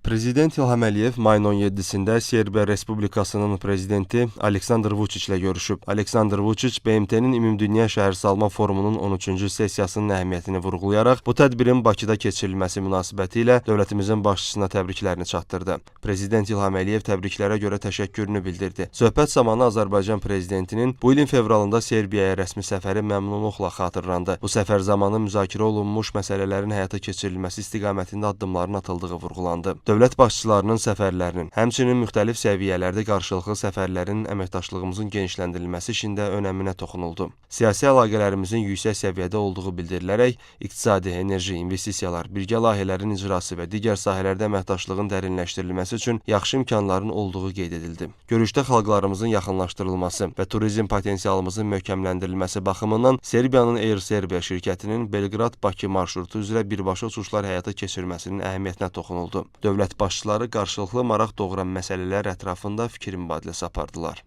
Prezident İlham Əliyev mayın 17-sində Serbiya Respublikasının prezidenti Aleksandr Vučićlə görüşüb. Aleksandr Vučić BMT-nin Ümumdünya Şəhərsalma Forumunun 13-cü sessiyasının əhəmiyyətini vurğulayaraq bu tədbirin Bakıda keçirilməsi münasibətilə dövlətimizin başçısına təbriklərini çatdırdı. Prezident İlham Əliyev təbriklərə görə təşəkkürünü bildirdi. Söhbət zamanı Azərbaycan prezidentinin bu ilin fevralında Serbiyaya rəsmi səfəri məmnunluqla xatırlandı. Bu səfər zamanı müzakirə olunmuş məsələlərin həyata keçirilməsi istiqamətində addımların atıldığı vurğulandı. Dövlət başçılarının səfərlərinin, həmçinin müxtəlif səviyyələrdə qarşılıqlı səfərlərin əməkdaşlığımızın genişləndirilməsi işində önəminə toxunuldu. Siyasi əlaqələrimizin yüksək səviyyədə olduğu bildirilərək, iqtisadi, enerji, investisiyalar, birgə layihələrin icrası və digər sahələrdə əməkdaşlığın dərinləşdirilməsi üçün yaxşı imkanların olduğu qeyd edildi. Görüşdə xalqlarımızın yaxınlaşdırılması və turizm potensialımızın möhkəmləndirilməsi baxımından Serbiyanın Air Serbia şirkətinin Belqrad-Bakı marşrutu üzrə birbaşa uçuşlar həyata keçirməsinin əhəmiyyətinə toxunuldu. Dövlət başçıları qarşılıqlı maraq doğuran məsələlər ətrafında fikir mübadiləsi apardılar.